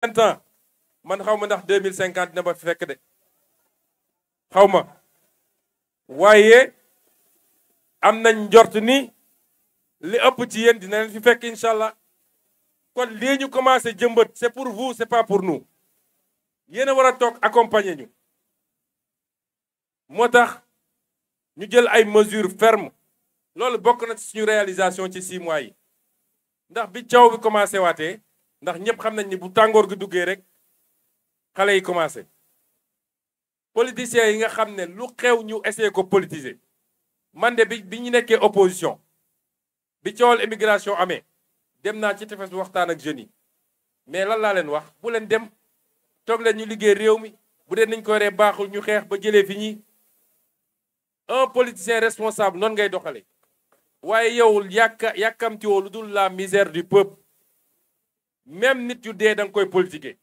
20 ans man xaw ma ndax 2050 na ba fekk de xaw ma waaye am nañ njort ni li ëpp ci yéen dina leen fi fekk incha allah kon lii ñu commencé jëmbat c'est pour vous c'est pas pour nous yéen a war a toog accompagner ñu moo tax ñu jël ay mesures fermes loolu bokk na ci suñu réalisation ci 6 mois yi ndax bi coow bi commencé waatee ndax ñëpp xam nañ ni bu tàngoor gi duggee rek xale yi commencé politiciens yi nga xam ne lu xew ñu essayé ko politiser man de bi ñu nekkee opposition bi coowal immigration amee dem naa ci tefes bi waxtaan ak jeunes yi mais lan laa leen wax bu leen dem toog leen ñu liggéey réew mi bu dee nañ ko yoree baaxul ñu xeex ba jëlee fi ñi un politicien responsable noonu ngay doxale waaye yow yàkkamti woo lu dul la misère du peuple même nit yu dee da nga koy politiquer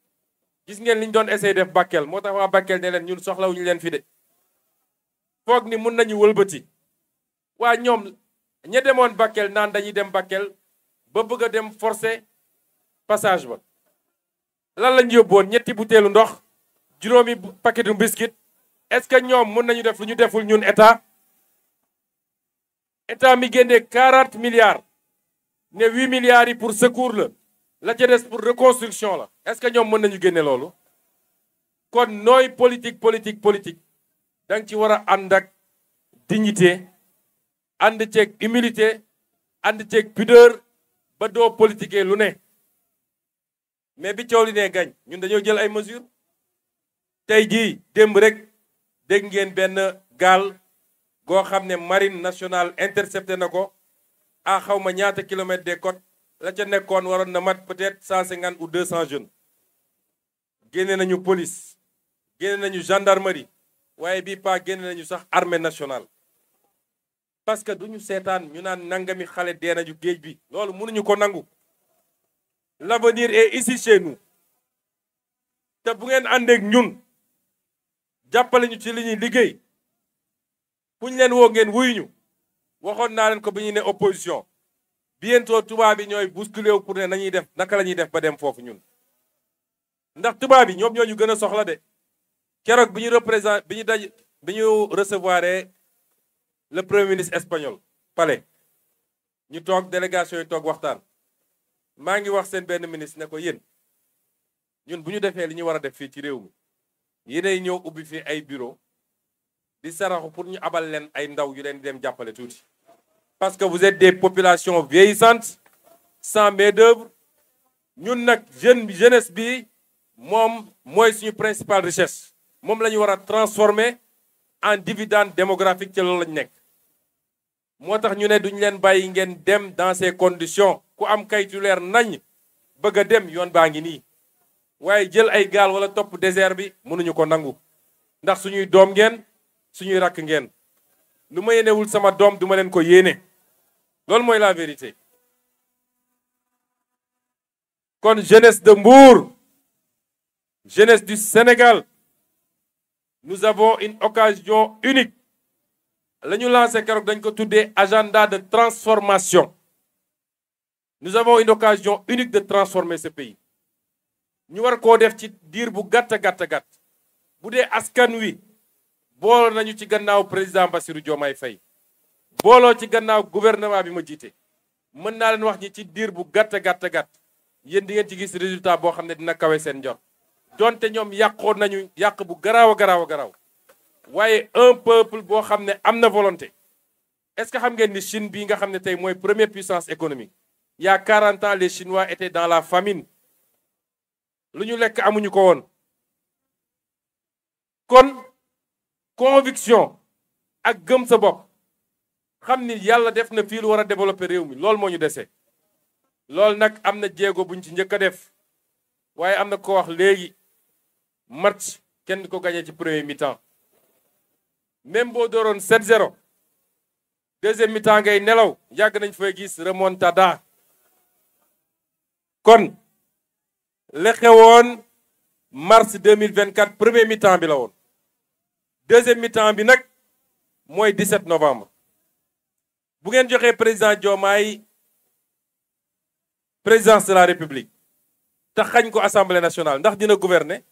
gis ngeen li ñu doon essayer def Bakel moo tax waa Bakel ne leen ñun soxlawuñu leen fi de foog ni mun nañu wëlbati waa ñoom ña demoon Bakel naan dañuy dem Bakel ba bëgg a dem forcer passage ba lan lañu yóbboon ñetti butéelu ndox juróomi paquetu biscuit est-ce que ñoom mun nañu def lu ñu deful ñun état mi génnee 40 milliards ne 8 milliards yi pour secours la ca des pour reconstruction la est-ce que ñoom mën nañu génne loolu kon nooy politique da nga ci war a ànd ak dignité ànd ceeg humilité ànd ceeg pudeur ba doo politiquer lu ne mais bi coow li ne gañ ñun dañoo jël ay mesures tey jii démb rek dégg ngeen benn gaal goo xam ne marine nationale intercepté na ko à xaw ma ñaata kilomètres des côtes la ca nekkoon waroon na mat peut-être 150 ou 200 jeunes génne nañu police génne nañu gendarmerie waaye bii pas génne nañu sax armée nationale parce que duñu seetaan ñu naan nangami xale dee nañu géej bi loolu mënuñu ko nangu l'avenir est ici chez nous te bu ngeen àndeek ñun jàppale ñu ci li ñuy liggéey fu ñu leen woo ngeen wuyuñu waxoon naa leen ko bi ñu ne opposition bientôt tubaab yi ñooy bousculé wu pour ne nañuy def naka la ñuy def ba dem foofu ñun ndax tubaab yi ñoom ñoo ñu gën a soxla de keroog bi ñu recevoir le premier ministre espagnol palais ñu toog délégation yi toog waxtaan maa ngi wax seen benn ministre ne ko yéen ñun bu ñu defee li ñu war a def fii ci réew mi yéenay ñëw ubbi fii ay bureau di saraxu pour ñu abal leen ay ndaw yu leen di dem jàppale tuuti parce que vous êtes des populations vieillissantes sans main-d'œuvre ñun nag jeunesse bi moom mooy suñu principale richesse moom la ñu war a transformer en dividende démographique ci loolu lañu nekk moo tax ñu ne duñu leen bàyyi ngeen dem dans ces conditions ku am kayitu leer nañ bëgg a dem yoon baa ngi nii waaye jël ay gaal wala topp désert bi mënuñu ko nangu ndax suñuy doom ngeen suñuy rakk ngeen lu ma yéenewul sama doom duma leen ko yéene loolu mooy la vérité kon jeunesse de Mbour jeunesse du Sénégal nous avons une occasion unique la ñu lancé keroog dañ ko tuddee agenda de transformation nous avons une occasion unique de transformer ce pays ñu war koo def ci diir bu gàtt bu dee askan wi booloo nañu ci gannaaw président Bassirou Diomaye Faye booloo ci gannaaw gouvernement bi ma jiite mën naa leen wax ñi ci diir bu gàtt yéen di ngeen ci gis résultat boo xam ne dina kawe seen njort donte ñoom yàqoon nañu yàq bu garaaw waaye un peuple boo xam ne am na volonté est-ce que xam ngeen ni Chine bii nga xam ne tey mooy première puissance économique il y a 40 ans les Chinois étaient dans la famine lu ñu lekk amuñu ko woon kon conviction ak gëm sa bopp xam ni yàlla def na fii lu war a développer réew mi loolu moo ñu dese loolu nag am na jéego buñ ci njëkk a def waaye am na ko wax léegi match kenn ko gagné ci premier mi-temps même boo dooroon 7-0 deuxième mi-temps ngay nelaw yàgg nañ fay gis remontada kon li xewoon mars 2024 premier mi-temps bi la woon deuxième mi-temps bi nag mooy 17 novembre bu ngeen joxee président Diomaye présidence de la République te xañ ko assemblée nationale ndax dina gouverner